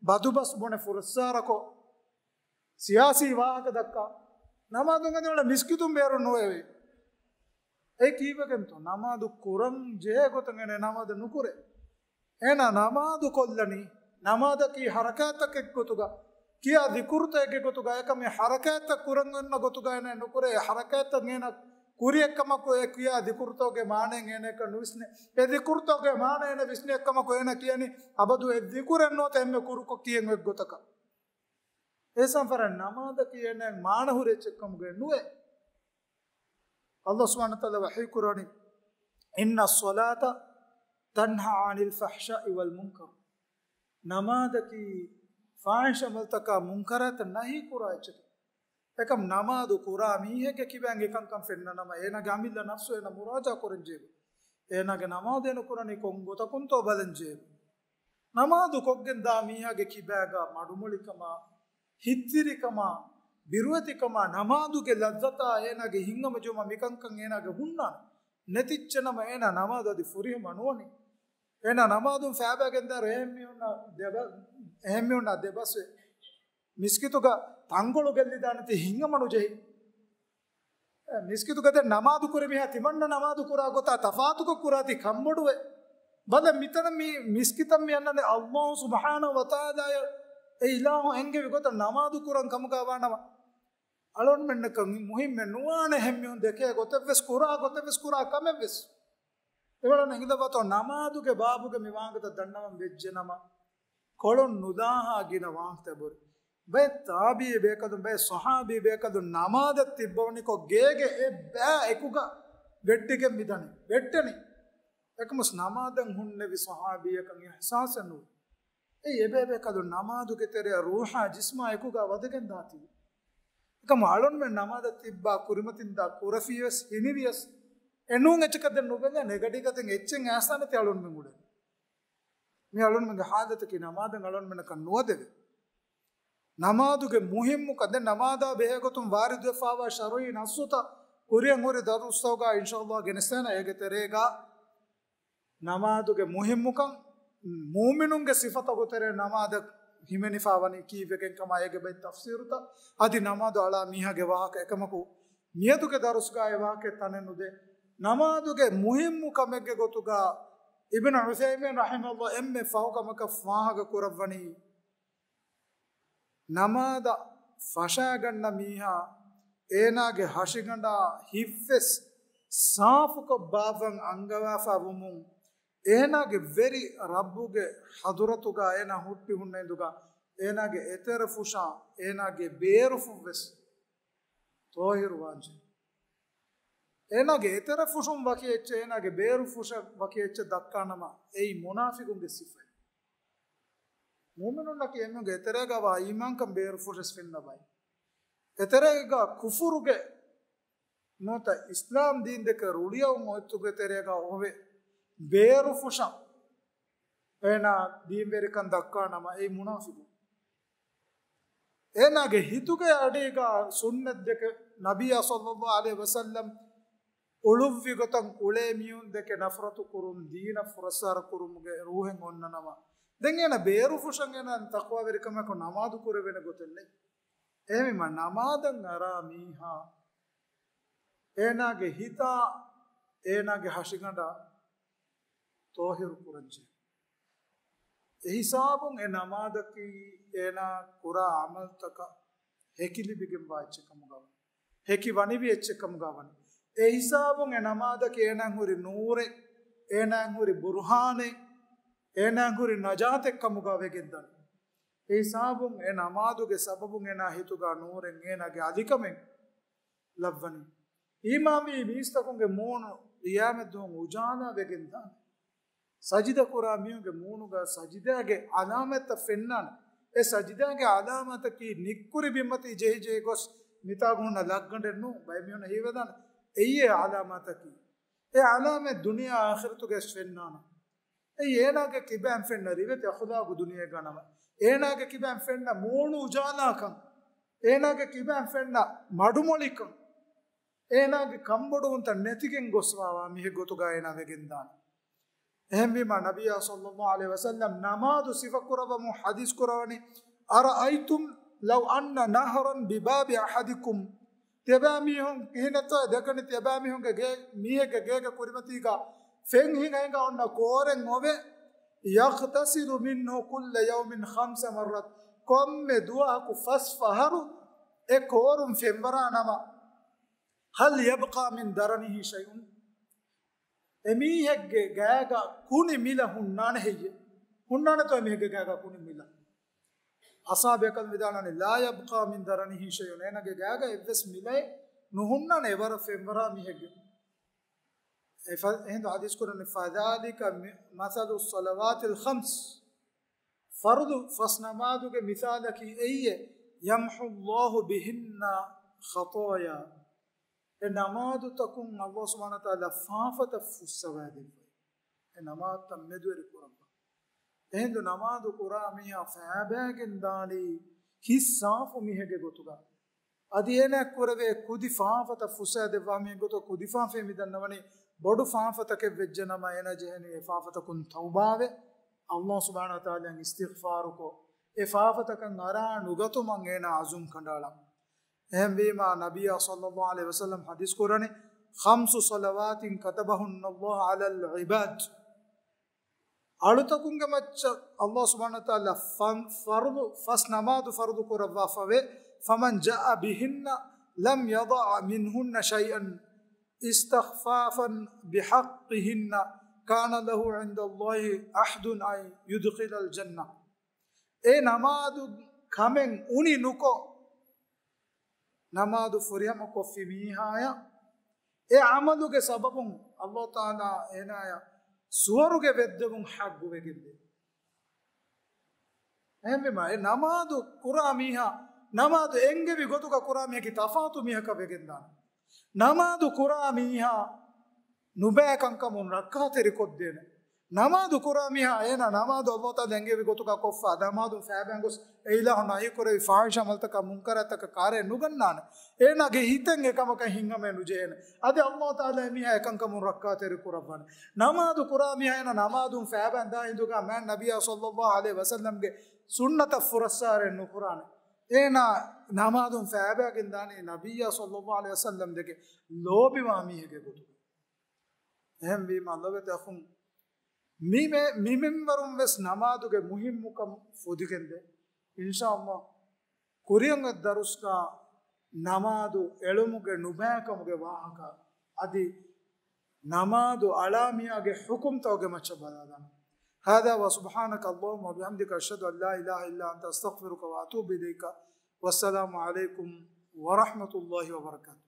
ބަދުބަސް ބުނެ ފުރައްސާރަކޮށް، ސިޔާސީ ވާހަކަ ދައްކާ، ނަމާދު އަދި އޮޅެ މިސްކިތުން ބޭރު ނުވެވޭ. އެ ކީއްވެގެންތޯ؟ ނަމާދު ކުރަން ޖެހޭ ގޮތަށް އޭނަ ނަމާދު ނުކުރޭ. އޭނަ ނަމާދު ކޮށްލަނީ، ނަމާދަކީ ޙަރަކާތްތަކެއް ގޮތުގަ، ކިޔާ ޛިކުރުތަކެއްގެ ގޮތުގަ، އެކަމެ ޙަރަކާތްތައް ކުރަން އޮންނަ ގޮތުގަ އޭނަ ނުކުރޭ. ޙަރަކާތްތައް އޭނަ ކުރި އެއްކަމަކު، އެ ކިޔާ ޛިކުރުތަކުގެ މާނައެއް އޭނައަކަށް ނުވިސްނޭ. އެ ޛިކުރުތަކުގެ މާނަ އޭނަ ވިސްނި އެއްކަމަކު އޭނަ ކިޔަނީ އަބަދު އެ ޛިކުރެއް ނުވަތަ އެންމެ ކުރުކޮށް ކިޔެން އޮތް ގޮތަކަށް. އެހެންވީމަ ނަމާދަކީ އޭނަ މާނަ ހުރި އެއްޗެއް ކަމުގައެއް ނުވޭ. ﷲ ސުބްޙާނަހޫ ވަތަޢާލާ ވަޙީ ކުރަނީ، "إن الصلاة تنهى عن الفحشاء والمنكر." ނަމާދަކީ ފާޙިޝް ޢަމަލުތަކާ މުންކަރާތަށް ނަހީ ކުރާ އެއްޗެކޭ. އެކަމް ނަމާދު ކުރާ މީހެއްގެ ކިބައިން އެކަންކަން ފެންނަނަމަ، އޭނަގެ އަމިއްލަ ނަފްސު އޭނަ މުރާޖާ ކުރަން ޖެހޭ. އޭނާގެ ނަމާދު އޭނަ ކުރަނީ ކޮން ގޮތަކުންތޯ ބަލަން ޖެހޭ. ނަމާދު ކޮށްގެން ދާ މީހާގެ ކިބާގަ މަޑުމޮޅިކަމާ، ހިތްތިރިކަމާ، ބިރުވެތިކަމާ، ނަމާދުގެ ލައްޒަތާ އޭނާގެ ހިތްހަމަޖެހުމާ މިކަންކަން އޭނާގެ ހުންނާނެ. ނެތިއްޗެއް ނަމަ އޭނާ ނަމާދު އަދި ފުރިހަމަ ނުވަނީ. އޭނާ ނަމާދުން ފައިބައިގެންދާއިރު އެހެން މީހުންނާ ދެބަ-، އެހެން މީހުންނާ ދެބަސްވެ މިސްކިތުގަ ތަންކޮޅު ގެއްލިދާނެތީ ހިތްހަމަ ނުޖެހި. އެ، މިސްކިތުގަ ދެން ނަމާދު ކުރި މީހާ ތިމަންނަ ނަމާދު ކުރާ ގޮތާ ތަފާތުކޮށް ކުރާތީ ކަންބޮޑުވެ. ބަލަ މިތަނަށް މި މިސްކިތަށް މި އަންނަނީ ﷲ ސުބްޙާނަހޫ ވަތަޢާލާ އެ އިލާހު އެންގެވި ގޮތަށް ނަމާދު ކުރަން ކަމުގަ ވާނަމަ، އަޅުންމެންނަކަށް މުހިއްމެއް ނުވާނެ އެހެން މީހުން ދެކޭ ގޮތެއްވެސް، ކުރާ ގޮތެއްވެސް، ކުރާ ކަމެއްވެސް. އެވަޅަން އެނގިލައްވާތޯ ނަމާދުގެ ބާބުގެ މި ވާހަކަތައް ދަންނަވަން ވެއްޖެނަމަ، ކޮޅުން ނުލާހާ ގިނަ ވާހަކަތައް ބުރި. ބައެއް ތާބިޢީ ބޭކަލުން، ބައެއް ޞަޙާބީ ބޭކަލުން ނަމާދަށް ތިއްބަވަނިކޮށް ގޭގެ އެއްބައި އެކުގަ ވެއްޓިގެން މިދަނީ، ވެއްޓެނީ. އެކަމަސް ނަމާދަށް ހުންނެވި ޞަޙާބީއަކަށް އިޙްސާސެއް ނުވި. އެއީ އެބޭބޭކަލުން ނަމާދުގެ ތެރެއަށް ރޫޙާ ޖިސްމާ އެކުގަ ވަދެގެން ދާތީ. އެކަމު އަޅުންމެން ނަމާދަށް ތިއްބާ ކުރިމަތިންދާ ކުރެފިޔަސް ހިނިވިޔަސް އެނޫން އެއްޗަކަށް ދެން ނުބެލޭ ނެގަޑިގަދެން އެއްޗެއް އައިސާނެތި އަޅުންމެން އުޅެނީ. މި އަޅުންމެންގެ ޙާލަތަކީ ނަމާދަށް އަޅުންމެންނަކަށް ނުވަދެވޭ. ނަމާދުގެ މުހިއްމުކަން ދެން ނަމާދާ ބެހޭގޮތުން ވާރިދުވެފާވާ ޝަރުޢީ ނައްޞުތައް ކުރިއަށް ހުރި ދަރުސްތަކުގަ އިންޝާﷲ ގެނެސްދޭނަ އޭގެ ތެރޭގަ. ނަމާދުގެ މުހިއްމުކަން، މޫމިނުންގެ ސިފަތަކު ތެރޭ ނަމާދަށް ހިމެނިފާވަނީ ކީއްވެގެން ކަމަށް އޭގެ ބައެއް ތަފްސީރުތައް. އަދި ނަމާދު އަޅާ މީހާގެ ވާހަކަ އެކަމަކު، މިއަދުގެ ދަރުސްގައި ވާހަކަ ތަނެއް ނުދޭ. ނަމާދުގެ މުހިއްމު ކަމެއްގެ ގޮތުގަ އިބްނު ޢުޘައިމީން ރަޙިމަހުﷲ އެންމެ ފަހު ކަމަކަށް ފާހަގަ ކުރައްވަނީ، ނަމާދަށް ފަށާގަންނަ މީހާ އޭނާގެ ހަށިގަނޑާ ހިތްވެސް ސާފުކޮށް ބާއްވަން އަންގަވާފަ ވުމުން، އޭނާގެ ވެރި ރައްބުގެ ޙަޟުރަތުގަ އޭނާ ހުއްޓި ހުންނަ އިނދުގަ އޭނާގެ އެތެރެ ފުށާ އޭނާގެ ބޭރުފުށްވެސް ޠާހިރު ވާންޖެ. އޭނާގެ އެތެރެ ފުށުން ވަކި އެއްޗެއް، އޭނާގެ ބޭރު ފުށަށް ވަކި އެއްޗެއް ދައްކާނަމަ، އެއީ މުނާފިޤުންގެ ސިފައެއް. މުއުމިނުންނަކީ އެމީހުންގެ އެތެރޭގަ ވާ އީމާންކަން ބޭރު ފުށަސް ފެންނަ ބައެއް. އެތެރޭގަ ކުފުރުގެ ނުވަތަ އިސްލާމް ދީން ދެކެ ރުޅިއައުން އޮތްތުގެ ތެރޭގަ އޮވެ، ބޭރު ފުށަށް އޭނާ ދީންވެރިކަން ދައްކާ ނަމަ، އެއީ މުނާފިޤު. އޭނާގެ ހިތުގެ އަޑީގަ ސުންނަތް ދެކެ، ނަބިއްޔާ ޞައްލައްލާހު ޢަލައިހި ވަސައްލަމް އުޅުއްވި ގޮތަށް އުޅޭ މީހުން ދެކެ ނަފްރަތު ކުރުން، ދީނަށް ފުރައްސާރަ ކުރުމުގެ ރޫހެއް އޮންނަ ނަމަ، ދެން އޭނާ ބޭރު ފުށަން އޭނާ ތަޤްވާވެރިކަމަކު ނަމާދު ކުރެވޭނެ ގޮތެއް ނެތް. އެހެންވީމަ، ނަމާދަށް އަރާ މީހާ އޭނާގެ ހިތާ، އޭނާގެ ހަށިގަނޑާ ޠާހިރު ކުރަންޖެހޭ. އެހިސާބުން އެ ނަމާދަކީ އޭނާ ކުރާ ޢަމަލްތަކަށް ހެކި ލިބިގެންވާ އެއްޗެއް ކަމުގަ ވަނީ. ހެކި ވަނިވި އެއްޗެއް ކަމުގަ ވަނީ. އެހިސާބުން އެ ނަމާދަކީ އޭނާއަށް ހުރި ނޫރެއް، އޭނާއަށް ހުރި ބުރުހާނެއް، އޭނާއަށް ހުރި ނަޖާތެއް ކަމުގަ ވެގެންދަނީ. އެހިސާބުން އެ ނަމާދުގެ ސަބަބުން އޭނާ ހިތުގަ ނޫރެއް، އޭނާގެ އަލިކަމެއް ލައްވަނީ. އީމާންވީ މީސްތަކުންގެ މޫނު ޤިޔާމަތްދުވަހު އުޖާލާ ވެގެންދާނެ. ސަޖިދަ ކުރާ މީހުންގެ މޫނުގަ ސަޖިދާގެ ޢަލާމަތްތައް ފެންނާނެ. އެ ސަޖިދާގެ ޢަލާމަތަކީ ނިއްކުރި ބިންމަތީ ޖެހިޖެހި ގޮސް މިތާގަ ހުންނަ ލައްގަނޑެއް ނޫން. ބައެއް މީހުން ހީވެދާނެ އެއީ އެ ޢަލާމަތަކީ. އެ ޢަލާމަތް ދުނިޔެ އާޚިރަތުގައި ފެންނާނެ. އެއީ އޭނާގެ ކިބައިން ފެންނަ ރިވެތި އަޚުލާގު ދުނިޔޭގަ ނަމަ، އޭނާގެ ކިބައިން ފެންނަ މޫނު އުޖާލާކަން، އޭނާގެ ކިބައިން ފެންނަ މަޑުމޮޅިކަން، އޭނާގެ ކަންބޮޑުވުންތައް ނެތިގެން ގޮސްފާވާ މީހެއް ގޮތުގަ އޭނާ ވެގެންދާނެ. އެހެންވީމަ، ނަބިއްޔާ ޞައްލައްލާހު ޢަލައިހި ވަސައްލަމް ނަމާދު ސިފަކުރައްވަމުން ޙަދީޘް ކުރަވަނީ، أرأيتم لو أن نهرا بباب أحدكم. ތިޔަބައިމީހުން ކިހިނެއްތޯ ދެކަނީ، ތިޔަބައިމީހުންގެ ގޭ، މީހެއްގެ ގޭގެ ކުރިމަތީގަ ފެން ހިނގަ ހިނގާ އޮންނަ ކޯރެއް އޮވެ، يغتسل منه كل يوم خمس مرات. ކޮންމެ ދުވަހަކު ފަސް ފަހަރު އެ ކޯރުން ފެންވަރާ ނަމަ، هل يبقى من درنه شيء؟ އެމީހެއްގެ ގާގަ ކުނި މިލަ ހުންނާނެ ހެއްޔެ؟ ހުންނާނެތޯ އެމީހެއްގެ ގާގަ ކުނި މިލަ؟ އަޞްޙާބު ބޭކަލުން ވިދާޅުވަނީ، لا يبقى من درنه شيء. އޭނަގެ ގާގަ އެއްވެސް މިލައެއް ނުހުންނާނެ އެވަރަށް ފެންވަރާ މީހެއްގެ. އެ ފަ-، އެހިނދު ޙަދީޘް ކުރަނީ، فذلك م-، مثل الصلوات الخمس. ފަރުޟު ފަސް ނަމާދުގެ މިސާލަކީ އެއީ، يمحو الله بهن خطايا. އެ ނަމާދުތަކުން ﷲ ސުބްޙާނަހޫ ވަތަޢާލާ ފާފަތައް ފުއްސަވާދެއްވައި. އެ ނަމާދުތައް މެދުވެރި ކުރައްވާ. އެހިނދު ނަމާދު ކުރާ މީހާ ފައިބައިގެން ދާނީ ހިތް ސާފު މީހެއްގެ ގޮތުގަ. އަދި އޭނާ ކުރެވޭ ކުދި ފާފަތައް ފުއްސަވާދެއްވާ މީހެއް ގޮތުގަ ކުދި ފާފައެއް މި ދަންނަވަނީ ބޮޑު ފާފަތަކެއް ވެއްޖެ ނަމަ އޭނާ ޖެހެނީ އެ ފާފަތަކުން ތައުބާވެ، ﷲ ސުބްޙާނަހޫ ވަތަޢާލާއަށް އިސްތިޣްފާރުކޮށް، އެ ފާފަތަކަށް އަރާ ނުގަތުމަށް އޭނާ ޢަޒުމް ކަނޑައަޅަން. އެހެންވީމާ، ނަބިއްޔާ ޞައްލައްލާހު ޢަލައިހި ވަސައްލަމް ޙަދީޘް ކުރަނީ، خمس صلوات كتبهن الله على العباد. އަޅުތަކުންގެ މައްޗަށް ﷲ ސުބްޙާނަހޫ ވަތަޢާލާ ފަން-، ފަރުޟު ފަސް ނަމާދު ފަރުޟު ކުރައްވާފަވޭ، فمن جاء بهن لم يضع منهن شيئا استخفافا بحقهن كان له عند الله عهد أن يدخله الجنة. އެ ނަމާދު ކަމެއް އުނި ނުކޮށް، ނަމާދު ފުރިހަމަ ކޮށްފި މީހާޔަށް، އެ ޢަމަލުގެ ސަބަބުން ﷲ ތަޢާލާ އޭނާޔަށް ސުވަރުގެ ވެއްދެވުން ޙައްޤުވެގެންދޭ. އެހެންވީމާ، އެ ނަމާދު ކުރާ މީހާ، ނަމާދު އެންގެވި ގޮތުގަ ކުރާ މީހަކީ ތަފާތު މީހަކަށް ވެގެންދާނެ. ނަމާދު ކުރާ މީހާ ނުބައި ކަންކަމުން ރައްކާތެރިކޮށްދޭނެ. ނަމާދު ކުރާ މީހާ އޭނާ ނަމާދު އައްލާހު ތާލާ އެންގެވި ގޮތުގަ ކޮށްފަ، ނަމާދުން ފައިބައިން ގޮސް އެ އިލާހު ނަހީ ކުރެވި ފާހިޝް އަމަލުތަކާ މުންކަރާތްތަކަށް ކާރައެއް ނުގަންނާނެ. އޭނާގެ ހިތެއް އެކަމަކަށް ހިނގަމޭ ނުޖެހޭނެ. އަދި އައްލާހު ތާލާ އެމީހާ އެކަންކަމުން ރައްކާތެރި ކުރައްވާނެ. ނަމާދު ކުރާ މީހާ އޭނާ ނަމާދުން ފައިބައިން ދާ ހިނދުގަ މާތް ނަބިއްޔާ ޞައްލައްލާހު ޢަލައިހި ވަސައްލަމްގެ ސުންނަތަށް ފުރައްސާރައެއް ނުކުރާނެ. އޭނާ ނަމާދުން ފައިބައިގެން ދާނީ ނަބިއްޔާ ޞައްލައްލާހު ޢަލައިހި ވަސައްލަމް ދެކެ ލޯބިވާ މީހެއްގެ ގޮތުގަ. އެހެންވީމަ ލޮބުވެތި އަޚުން، މި މެ-، މި މިންވަރުން ވެސް ނަމާދުގެ މުހިއްމުކަން ފުދިގެންދޭ. އިންޝާﷲ ކުރިޔަށް އޮތް ދަރުސްގަ ނަމާދު އެޅުމުގެ ނުބައިކަމުގެ ވާހަކަ އަދި ނަމާދު އަޅާ މީހާގެ ޙުކުމްތަކުގެ މައްޗަށް ބަލާލާނަން. هذا وسبحانك اللهم وبحمدك أشهد أن لا إله إلا أنت أستغفرك وأتوب إليك. والسلام عليكم ورحمة الله وبركاته.